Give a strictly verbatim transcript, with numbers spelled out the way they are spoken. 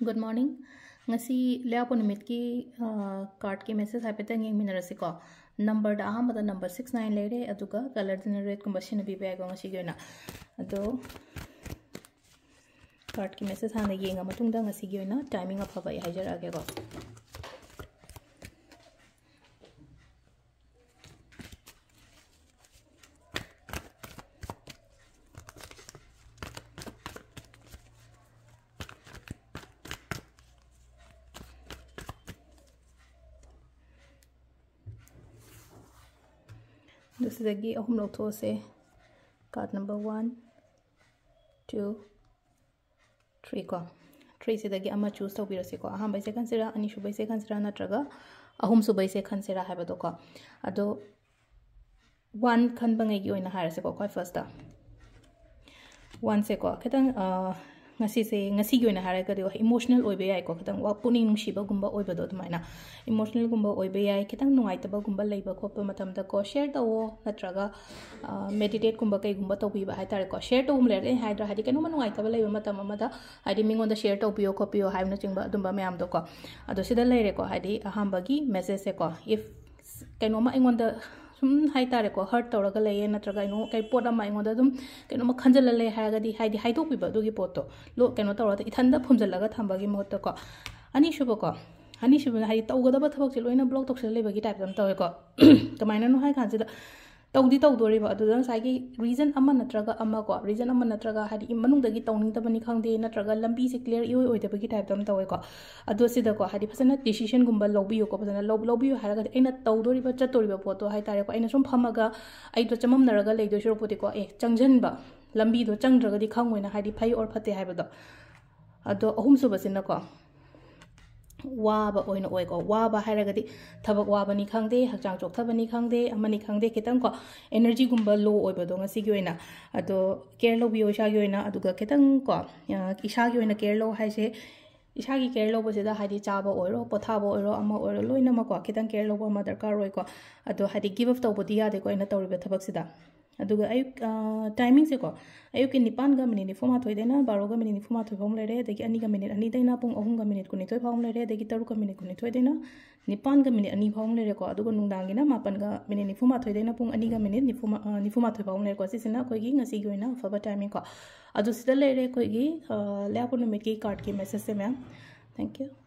Good morning. ꯉꯁꯤ ꯂꯩꯕꯥꯛꯄꯣꯛꯄ ꯅꯨꯃꯤꯠꯀꯤ ꯀꯥꯔꯠꯀꯤ ꯃꯦꯁꯦꯖ ꯍꯥꯏꯐꯦꯠꯇꯪ ꯌꯦꯡꯃꯤꯟꯅꯔꯁꯤꯀꯣ. ꯅꯝꯕꯔꯗ ꯑꯍꯥꯟꯕꯗ ꯅꯝꯕꯔ ꯁꯤꯛꯁ ꯅꯥꯏꯟ ꯂꯩꯔꯦ, ꯑꯗꯨꯒ ꯀꯂꯔꯗꯨꯅ ꯔꯦꯗꯀꯨꯝꯕ ꯁꯤꯖꯤꯟꯅꯕꯤꯕ ꯌꯥꯏꯀꯣ ꯉꯁꯤꯒꯤ ꯑꯣꯏꯅ. ꯑꯗꯣ ꯀꯥꯔꯠꯀꯤ ꯃꯦꯁꯦꯖ ꯍꯥꯟꯅ ꯌꯦꯡꯉ ꯃꯇꯨꯡꯗ ꯉꯁꯤꯒꯤ ꯑꯣꯏꯅ ꯇꯥꯏꯃꯤꯡ ꯑꯐꯕ ꯑꯩ ꯍꯥꯏꯖꯔꯛꯑꯒꯦꯀꯣ. ꯑꯗꯨ ꯁꯤꯗꯒꯤ ꯑꯍꯨꯝ ꯂꯧꯊꯣꯛꯑꯁꯦ. Card number one, two, three ꯀꯣ. ꯊ꯭ꯔꯤꯁꯤꯗꯒꯤ ꯑꯃ ꯆꯨꯁ ꯇꯧꯕꯤꯔꯁꯤꯀꯣ. ꯑꯍꯥꯟꯕꯩꯁꯦ ꯈꯟꯁꯤꯔꯥ, ꯑꯅꯤꯁꯨꯕꯩꯁꯦ ꯈꯟꯁꯤꯔꯥ, ꯅꯠꯇ꯭ꯔꯒ ꯑꯍꯨꯝꯁꯨꯕꯩꯁꯦ ꯈꯟꯁꯤꯔꯥ ꯍꯥꯏꯕꯗꯣꯀꯣ. ꯑꯗꯣ ꯋꯥꯟ ꯈꯟꯕꯉꯩꯒꯤ ꯑꯣꯏꯅ ꯍꯥꯏꯔꯁꯤꯀꯣ, ꯈ꯭ꯋꯥꯏ ꯐꯥꯔꯁꯇ. ꯋꯥꯟꯁꯦꯀꯣ, ꯈꯤꯇꯪ, ꯑ, ꯉꯁꯤꯁꯦ, ꯉꯁꯤꯒꯤ ꯑꯣꯏꯅ ꯍꯥꯏꯔꯒꯗꯤ ꯏꯃꯣꯁꯅꯦꯜ ꯑꯣꯏꯕ ꯌꯥꯏꯀꯣ, ꯈꯤꯇꯪ ꯋꯥ-, ꯄꯨꯛꯅꯤꯡ ꯅꯨꯡꯁꯤꯕꯒꯨꯝꯕ ꯑꯣꯏꯕꯗꯣ ꯑꯗꯨꯃꯥꯏꯅ. ꯏꯃꯣꯁꯅꯦꯜꯒꯨꯝꯕ ꯑꯣꯏꯕ ꯌꯥꯏ, ꯈꯤꯇꯪ ꯅꯨꯡꯉꯥꯏꯇꯕꯒꯨꯝꯕ ꯂꯩꯕ ꯈꯣꯠꯄ ꯃꯇꯝꯗꯀꯣ, ꯁꯤꯌꯔ ꯇꯧꯋꯣ, ꯅꯠꯇ꯭ꯔꯒ, ꯑ, ꯃꯦꯗꯤꯇꯦꯠꯀꯨꯝꯕ ꯀꯩꯒꯨꯝꯕ ꯇꯧꯕꯤꯕ ꯍꯥꯏꯇꯥꯔꯦꯀꯣ. ꯁꯤꯌꯔ ꯇꯧꯕ ꯂꯩꯔꯗꯤ ꯑꯩꯅ ꯍꯥꯏꯗ꯭ꯔꯥ, ꯍꯥꯏꯗꯤ ꯀꯩꯅꯣꯝꯃ ꯅꯨꯡꯉꯥꯏꯇꯕ ꯂꯩꯕ ꯃꯇꯝ ꯑꯃꯗ, ꯍꯥꯏꯗꯤ ꯃꯤꯉꯣꯟꯗ ꯁꯤꯌꯔ ꯇꯧꯕꯤꯌꯣ ꯈꯣꯠꯄꯤꯌꯣ ꯍꯥꯏꯕꯅꯆꯤꯡꯕ ꯑꯗꯨꯝꯕ ꯃꯌꯥꯝꯗꯣꯀꯣ. ꯑꯗꯣ ꯁꯤꯗ ꯂꯩꯔꯦꯀꯣ, ꯍꯥꯏꯗꯤ ꯑꯍꯥꯟꯕꯒꯤ ꯃꯦꯁꯦꯖꯁꯦꯀꯣ, ꯏꯐ ꯀꯩꯅꯣꯝꯃ ꯑꯩꯉꯣꯟꯗ ꯁꯨꯝ ꯍꯥꯏꯇꯥꯔꯦꯀꯣ, ꯍꯔꯠ ꯇꯧꯔꯒ ꯂꯩꯌꯦ, ꯅꯠꯇ꯭ꯔꯒ ꯀꯩꯅꯣ, ꯀꯩ ꯄꯣꯠ ꯑꯃ ꯑꯩꯉꯣꯟꯗ ꯑꯗꯨꯝ ꯀꯩꯅꯣꯝꯃ ꯈꯟꯖꯜꯂ ꯂꯩ ꯍꯥꯏꯔꯒꯗꯤ, ꯍꯥꯏꯗꯤ ꯍꯥꯏꯗꯣꯛꯄꯤꯕ ꯑꯗꯨꯒꯤ ꯄꯣꯠꯇꯣ. ꯂꯣ-, ꯀꯩꯅꯣ ꯇꯧꯔꯒ ꯏꯊꯟꯗ ꯐꯨꯝꯖꯜꯂꯒ ꯊꯝꯕꯒꯤ ꯃꯍꯨꯠꯇꯀꯣ. ꯑꯅꯤꯁꯨꯕꯀꯣ, ꯑꯅꯤꯁꯨꯕꯅ ꯍꯥꯏꯗꯤ ꯇꯧꯒꯗꯕ ꯊꯕꯛꯁꯦ ꯂꯣꯏꯅ ꯕ꯭ꯂꯣꯛ ꯇꯧꯁꯜꯂ ꯂꯩꯕꯒꯤ ꯇꯥꯏꯞꯇ ꯑꯃ ꯇꯧꯋꯦꯀꯣ. ꯀꯃꯥꯏꯅꯅꯣ ꯍꯥꯏ ꯀꯥꯟꯁꯤꯗ, ꯇꯧꯗꯤ ꯇꯧꯗꯣꯔꯤꯕ, ꯑꯗꯨꯗ ꯉꯁꯥꯏꯒꯤ ꯔꯤꯖꯟ ꯑꯃ ꯅꯠꯇ꯭ꯔꯒ ꯑꯃ ꯀꯣ, ꯔꯤꯖꯟ ꯑꯃ ꯅꯠꯇ꯭ꯔꯒ ꯍꯥꯏꯗꯤ ꯏ-, ꯃꯅꯨꯡꯗꯒꯤ ꯇꯧꯅꯤꯡꯗꯕꯅꯤ ꯈꯪꯗꯦ, ꯅꯠꯇ꯭ꯔꯒ ꯂꯝꯕꯤꯁꯦ ꯀ꯭ꯂꯤꯌꯥꯔ ꯏꯑꯣꯏ ꯑꯣꯏꯗꯕꯒꯤ ꯇꯥꯏꯞꯇ ꯑꯃ ꯇꯧꯋꯦꯀꯣ. ꯑꯗꯣ ꯁꯤꯗꯀꯣ, ꯍꯥꯏꯗꯤ ꯐꯖꯅ ꯗꯤꯁꯤꯖꯟꯒꯨꯝꯕ ꯂꯧꯕꯤꯌꯨꯀꯣ, ꯐꯖꯅ ꯂꯧ-, ꯂꯧꯕꯤꯌꯨ ꯍꯥꯏꯔꯒꯗꯤ ꯑꯩꯅ ꯇꯧꯗꯣꯔꯤꯕ, ꯆꯠꯇꯣꯔꯤꯕ ꯄꯣꯠꯇꯣ ꯍꯥꯏꯇꯥꯔꯦꯀꯣ, ꯑꯩꯅ ꯁꯨꯝ ꯐꯝꯃꯒ ꯑꯩꯗꯣ ꯆꯃꯝꯅꯔꯒ ꯂꯩꯗꯣꯏ ꯁꯔꯨꯛꯄꯨꯗꯤꯀꯣ, ꯑꯦ, ꯆꯪꯁꯤꯟꯕ, ꯂꯝꯕꯤꯗꯣ ꯆꯪꯗ꯭ꯔꯒꯗꯤ ꯈꯪꯉꯣꯏꯅ, ꯍꯥꯏꯗꯤ ꯐꯩ ꯑꯣꯔ ꯐꯠꯇꯦ ꯍꯥꯏꯕꯗꯣ. ꯑꯗꯣ ꯑꯍꯨꯝꯁꯨꯕꯁꯤꯅꯀꯣ, ꯋꯥꯕ ꯑꯣꯏꯅ ꯑꯣꯏꯀꯣ. ꯋꯥꯕ ꯍꯥꯏꯔꯒꯗꯤ ꯊꯕꯛ ꯋꯥꯕꯅꯤ ꯈꯪꯗꯦ, ꯍꯛꯆꯥꯡ ꯆꯣꯛꯊꯕꯅꯤ ꯈꯪꯗꯦ, ꯑꯃꯅꯤ ꯈꯪꯗꯦ, ꯈꯤꯇꯪ ꯀꯣ, ꯑꯦꯅꯔꯖꯤꯒꯨꯝꯕ ꯂꯣ ꯑꯣꯏꯕꯗꯣ ꯉꯁꯤꯒꯤ ꯑꯣꯏꯅ. ꯑꯗꯣ ꯀꯦꯌꯔ ꯂꯧꯕꯤꯌꯣ ꯏꯁꯥꯒꯤ ꯑꯣꯏꯅ. ꯑꯗꯨꯒ ꯈꯤꯇꯪ ꯀꯣ, ꯑ, ꯏꯁꯥꯒꯤ ꯑꯣꯏꯅ ꯀꯦꯌꯔ ꯂꯧ ꯍꯥꯏꯁꯦ, ꯏꯁꯥꯒꯤ ꯀꯦꯌꯔ ꯂꯧꯕꯁꯤꯗ ꯍꯥꯏꯗꯤ ꯆꯥꯕ ꯑꯣꯏꯔꯣ, ꯄꯣꯊꯥꯕ ꯑꯣꯏꯔꯣ, ꯑꯃ ꯑꯣꯏꯔꯣ, ꯂꯣꯏꯅꯃꯛꯀꯣ, ꯈꯤꯇꯪ ꯀꯦꯌꯔ ꯂꯧꯕ ꯑꯃ ꯗꯔꯀꯥꯔ ꯑꯣꯏꯀꯣ. ꯑꯗꯣ ꯍꯥꯏꯗꯤ ꯒꯤꯞ ꯑꯞ ꯇꯧꯕꯗꯤ ꯌꯥꯗꯦꯀꯣ ꯑꯩꯅ ꯇꯧꯔꯤꯕ ꯊꯕꯛꯁꯤꯗ. ꯑꯗꯨꯒ ꯑꯌꯨꯛ ꯇꯥꯏꯃꯤꯡꯁꯦꯀꯣ, ꯑꯌꯨꯛꯀꯤ ꯅꯤꯄꯥꯟꯒ ꯃꯤꯅꯤꯠ ꯅꯤꯐꯨ ꯃꯥꯊꯣꯏꯗꯩꯅ ꯕꯥꯔꯣꯒ ꯃꯤꯅꯤꯠ ꯅꯤꯐꯨ ꯃꯥꯊꯣꯏ ꯐꯥꯎ ꯑꯃ ꯂꯩꯔꯦ, ꯑꯗꯒꯤ ꯑꯅꯤꯒ ꯃꯤꯅꯤꯠ ꯑꯅꯤꯗꯩꯅ ꯄꯨꯡ ꯑꯍꯨꯝꯒ ꯃꯤꯅꯤꯠ ꯀꯨꯟꯅꯤꯊꯣꯏ ꯐꯥꯎ ꯑꯃ ꯂꯩꯔꯦ, ꯑꯗꯒꯤ ꯇꯔꯨꯛꯀ ꯃꯤꯅꯤꯠ ꯀꯨꯟꯅꯤꯊꯣꯏꯗꯩꯅ ꯅꯤꯄꯥꯟꯒ ꯃꯤꯅꯤꯠ ꯑꯅꯤ ꯐꯥꯎ ꯑꯃ ꯂꯩꯔꯦꯀꯣ꯫ ꯑꯗꯨꯒ ꯅꯨꯡꯗꯥꯡꯒꯤꯅ ꯃꯥꯄꯟꯒ ꯃꯤꯅꯤꯠ ꯅꯤꯐꯨ ꯃꯥꯊꯣꯏꯗꯩꯅ ꯄꯨꯡ ꯑꯅꯤꯒ ꯃꯤꯅꯤꯠ ꯅꯤꯐꯨ ꯃꯥꯊꯣꯏ ꯐꯥꯎ ꯑꯃ ꯂꯩꯔꯦꯀꯣ꯫ ꯁꯤꯁꯤꯅ ꯑꯩꯈꯣꯏꯒꯤ ꯉꯁꯤꯒꯤ ꯑꯣꯏꯅ ꯑꯐꯕ ꯇꯥꯏꯃꯤꯡ ꯀꯣ꯫ ꯑꯗꯨ ꯁꯤꯗ ꯂꯩꯔꯦ ꯑꯩꯈꯣꯏꯒꯤ ꯂꯩꯕꯥꯛꯄꯣꯛꯄ ꯅꯨꯃꯤꯠꯀꯤ ꯀꯥꯔꯠꯀꯤ ꯃꯦꯁꯦꯖꯁꯦ, ꯃꯦꯝ꯫ Thank you꯫